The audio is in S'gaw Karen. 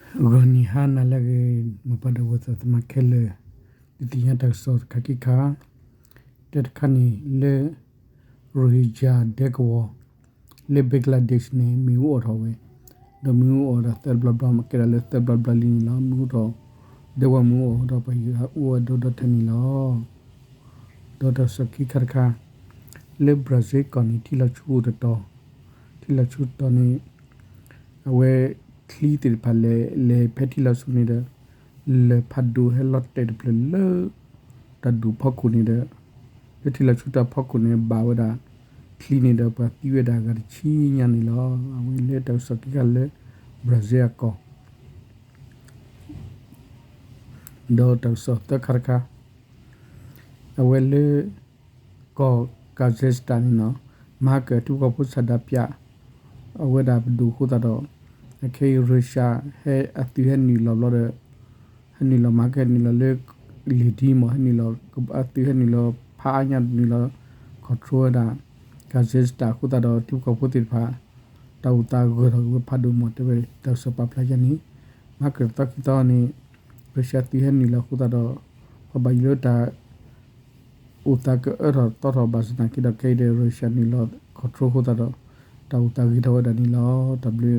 ဂီၤနံၤဟါနၤလၢအဂ့ၤ မိၢ်ပၢ်ဒီပုၢ်ဝဲၢ်သးသမါခဲလၢာ်, ဒုးသ့ၣ်ညါတၢ်ကစီၣ်တခါခံခါ, တၢတခါန့ၣ်လၢ Rohingya ဒဲကဝီၤ လၢ Bangladesh န့ၣ် မ့ၣ်အူအီၣ်ထီၣ်ဝဲ, ဒီးမ့ၣ်အူအီၣ်ဒီးသၢဘျီဘျီ မ့ၢ်ကဲဒၣ်လၢသၢဘျီဘျီလံန့ၣ်လီၤ. မ့ၣ်အူထီၣ်, ဒဲကဝီၤမ့ၣ်အူအီၣ်ဒီး ပှၤအူအီၣ်ဒိၣ်ဒီးထဲန့ၣ်လီၤ. ဒီးတၢ်ကစီၣ်ခံခါတခါ, လၢ Brazil ကီၢ်န့ၣ် ထံလီၤဆူအိၣ်တတီၤ, ထံလီၤဆူတတီၤန့ၣ် အဝဲချံသ့ၣ်တဖၣ်လဲၤ လဲၤဖဲထံလီၤဆူန့ၣ်ဒီး လဲၤဖးဒိၣ်ဟဲလီၤတဲာ်တဖျၢၣ်လၢ တၢ်ဒူၣ်ဖီခိၣ်န့ၣ်ဒီး လၢထံလီၤဆူတၢ်ဖီခိၣ်န့ၣ် ဘၣ်ဝဲဒၣ်ချံန့ၣ်ဒီး ပှၤသံဝဲဒၣ်အဂၤတဆံညါန့ၣ်လီၤ. အဝဲလၢတၢ်ကစီၣ်ခံခါလၢ Brazil အကီၢ် ဒီးတၢ်ကစီၣ်သၢခါတခါ, အဝဲလၢ ကီၢ် Kazakhstan န့ၣ်နီၤ, မၤကၢၢ်ထံဖိကီၢ်ဖိဆန္ဒပြ အဝဲဒၣ်ပဒိၣ်အဃိသတးဒီး အခဲအံၤ Russia ဟဲအသုးဟဲနုာ်လီၤဘျီဒီး ဟဲနုာ်လီၤမၤကၢၢ်နုာ်လီၤလၢ လံာ်ဒ်မး ဟဲနုာ်လီၤ အသုးဟဲနုာ်လီၤဖးအါညါနုာ်လီၤ control ဝဲဒၣ် Kazakhstan အဃိသတးဒီး ထံဖိကီၢ်ဖိသ့ၣ်တဖၣ် တၢ်အိၣ်သးဂၢၢ်ထီၣ်က့ၤဝဲဖးဒိၣ်မး တဲဝဲတၢ်ကစီၣ်ပာ်ဖျါယါန့ၣ်, မၤကၢၢ်တသီခံသီန့ၣ် Russia သုးဟဲနုာ်လီၤအဃိသတးဒီး ပှၤဘၣ်ယိၣ်လၢတၢ် အိၣ်သးကအၢထီၣ်သီထီၣ်ဘၣ်ဆၣ်သနာ်က့ဒီး ခဲအံၤဒီး Russia နုာ်လီၤ control အဃိသတးဒီး တၢ်အိၣ်သးဂ့ၤထီၣ်ဝဲဒၣ်န့ၣ်လီၤ. တၢ်ဘျုး